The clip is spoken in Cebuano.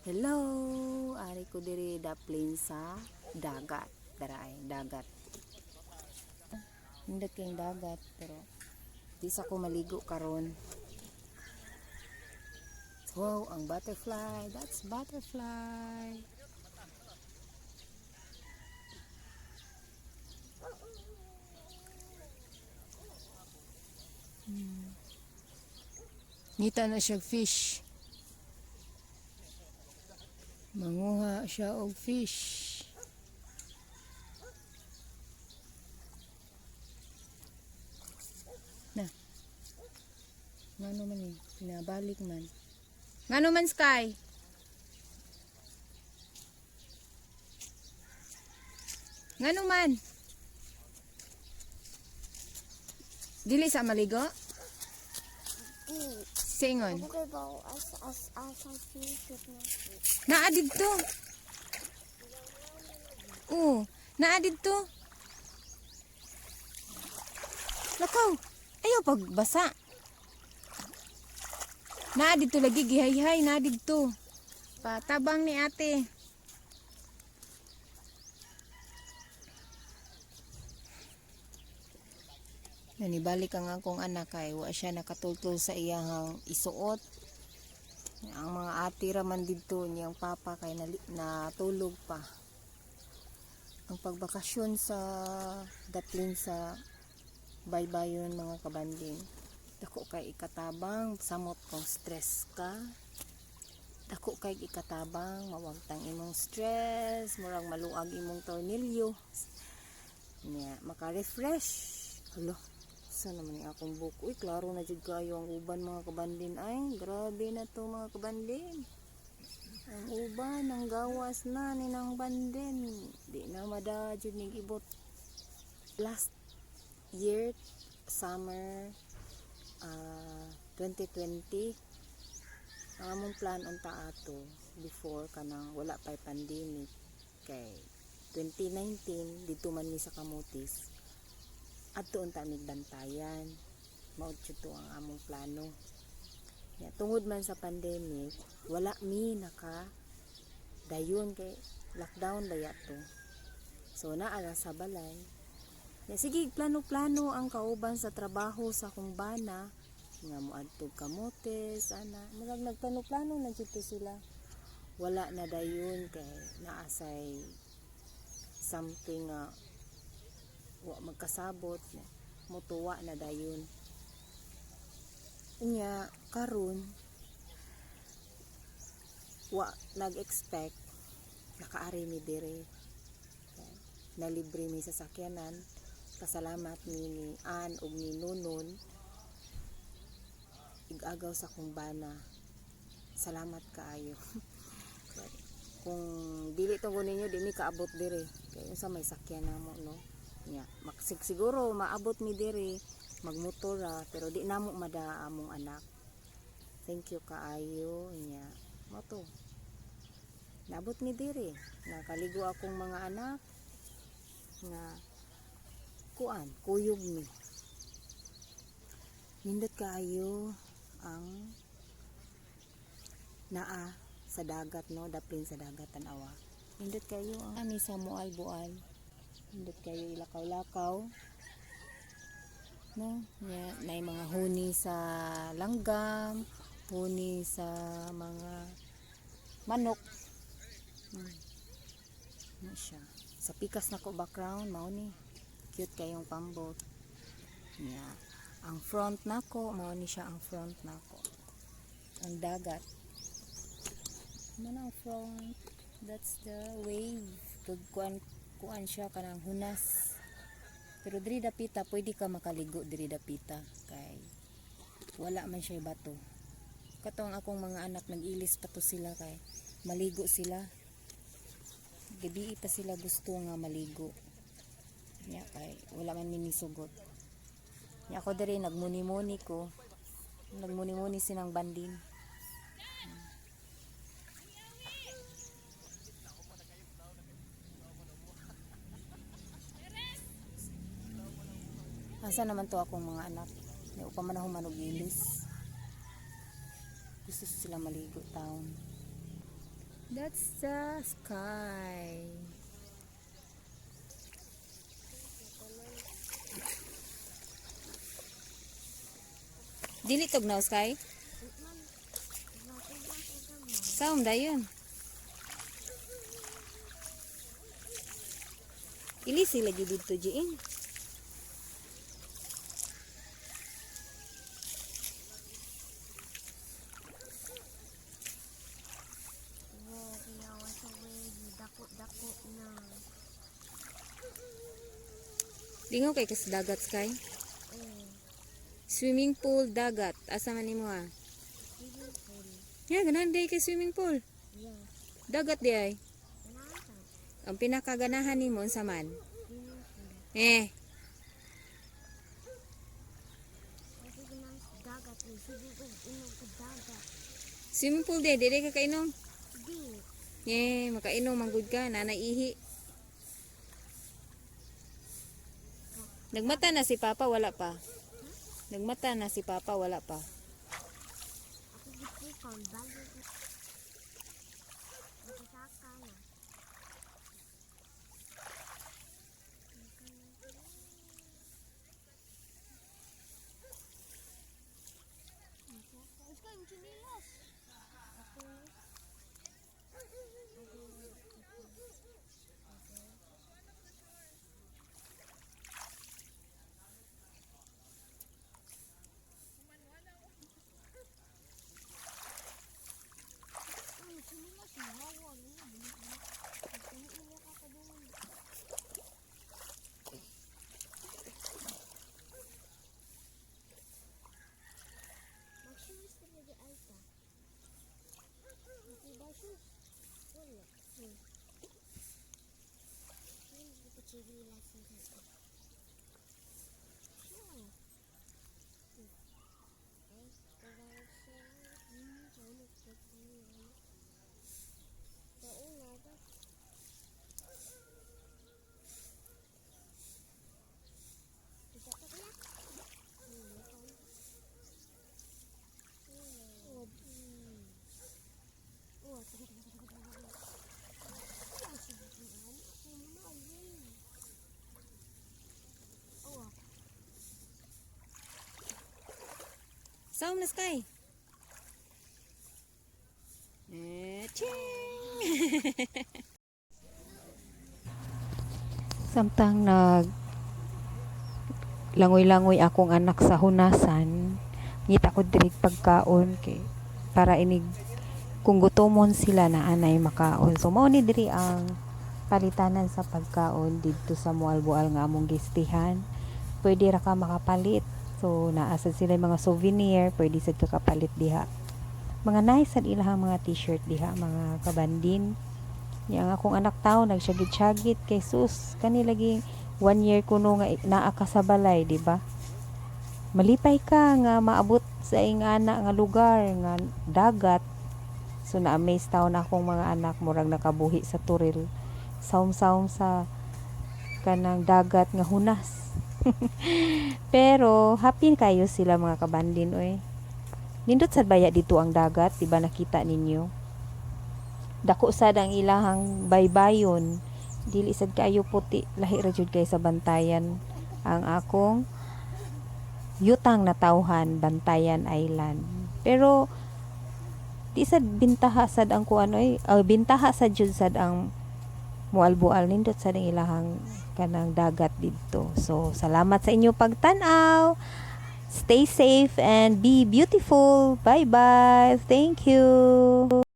Hello, ari ko diri daplin sa dagat. Dara ay dagat. Nindot kayong dagat pero di sa ko maligo karon. Wow, ang butterfly. That's butterfly. Ngita na siya fish. Manguha siya og fish. Na. Ngano man eh, nabalik man. Ngano man, Sky? Ngano man? Dili sa maligo? Di. Singon. Ako kay bawo as as asang fisip na. Naa didto. Oo, naa didto. Lakaw. Ayaw pagbasa. Naa didto lagi gihayhay naa didto. Patabang ni ate. Nanibalik ang akong anak kay wa siya nakatultol sa iyahang isuot. Ang mga ate ra man didto niyang papa kay natulog pa. Ang pagbakasyon sa daplin sa baybayon, mga kabanding. Dako kay ikatabang samot kung stress ka. Dako kay ikatabang mawagtang imong stress, murag maluag imong tornilyo. Nya maka-refresh. Hala, sa naman ni akong buhok. Uy, klaro na jud kayo ang uban, mga kabandin. Ay, grabe na to, mga kabandin. Ang uban, ang gawas na ni nang bandin. Di na mada jud ning ibot. Last year, summer 2020, ang among plan unta ato before kanang wala pa'y pandemic kay 2019 dito man mi sa Camotes, adto unta mig Bantayan. Mao jud to ang among plano. Ya, tungod man sa pandemic, wala mi naka dayon kay lockdown baya to. So naa ra sa balay. Ya, sige plano-plano ang kauban sa trabaho sa akong bana nga moadto Camotes ana. Murag nagplano-plano na jud to sila. Wala na dayon kay naasay something nga wa magkasabot, motuwa na dayon. Unya karon wa nag-expect nakaari mi dire, nalibre mi sa sakyanan. Pasalamat ni Ann ug ni Nunon, igagaw sa akong bana. Salamat kaayo. Kung dili tungod ninyo, di mi kaabot dire kay unsa may sakyan namo, no? Nya maksig siguro maabot mi dire magmotor ra, pero di namo mada among anak. Thank you kaayo. Nya mo to, naabot mi dire, nakaligo akong mga anak nga kuan, kuyog mi. Nindot kaayo ang naa sa dagat, no? Daplin sa dagat, tan-awa, nindot kayo ang ami sa Moalboal. Nindot kayo ilakaw-lakaw, no? Nya nay mga huni sa langgam, huni sa mga manok. Na siya sa pikas nako background, mao ni cute kayong pambot. Nya ang front nako, mao ni siya ang front nako, ang dagat man ang front. That's the wave. Kag kuan kuan siya kanang hunas, pero diri dapita pwede ka makaligo diri dapita kay wala man siya bato. Katong akong mga anak, nag-ilis pa to sila kay maligo sila. Gabi pa sila gusto nga maligo. Nya kay wala man minisugot. Nya ako diri nagmuni-muni ko, nagmuni-muni sinang banding. Asa naman to akong mga anak? Di pa man ako manugilis. Gusto sila maligo taon. That's the sky. Dili tugnaw, Sky? Saom dayon. Ili sila gyud didto, Jiin. Wow, kuyawa sa wegi. Dako-dako na. Lingaw kay kas dagat, Sky. Oh, Swimming pool, dagat. Asa man nimo ah? Swimming pool. Ya, ganahan day kay swimming pool. Yeah. Dagat di ay. Ganahan ka. Ang pinakaganahan nimo unsa man? Swimming pool. Eh, Kasi ganahan sa dagat. Eh. Sige ko inom ka dagat. Swimming pool di, dili ka kainom. Di. Eh, makainom man gud ka, nanay ihi. Nagmata na si Papa, wala pa. Nagmata na si Papa, wala pa. Ako gipukaw. Bago ko. Nakasaka na. Ako. Ang chinilas, mahawa. Ano ka doon? Mag-shoes talaga Alta. Hindi ba shoes? Wala. Hindi ko chinilas ang kasa. Sure. Ay, kailangan siya. Sa una, daw. Kita ka kaya? Oh, sige, sige, sige, sige, sige. Ay, sige, sige, sige. Oh, Saom na, Sky. Eh, ching! Samtang nag langoy-langoy akong anak sa hunasan, ngita ko diri pagkaon kay para inig kung gutomon sila na anay makaon. So mao ni diri ang palitanan sa pagkaon didto sa Moalboal nga among gistihan. Pwede ra ka makapalit. So naa sad sila mga souvenir, pwede sad ka kapalit diha. Mga nice sad ilahang mga T-shirt diha, mga kabandin. Nya ang akong anak tao nagsyagit-syagit kay sus kani lagi one year kuno nga naa ka sa balay, di ba? Malipay ka nga maabot sa ingana nga lugar nga dagat. So na-amaze taon akong mga anak, murag nakabuhi sa turil. Saum-saum sa kanang dagat nga hunas. Pero happy kayo sila, mga kabandin, oy. Nindot sad baya dito ang dagat, di ba nakita ninyo? Dako sad ang ilahang baybayon. Dili sad kaayo puti, lahi ra jud kay sa Bantayan. Ang akong yutang natawhan, Bantayan Island. Pero di sad bintaha sad ang kuan oy, bintaha sad jud sad ang Moalboal, nindot sad ang ilahang kanang dagat didto. So salamat sa inyo pagtan-aw. Stay safe and be beautiful. Bye bye. Thank you.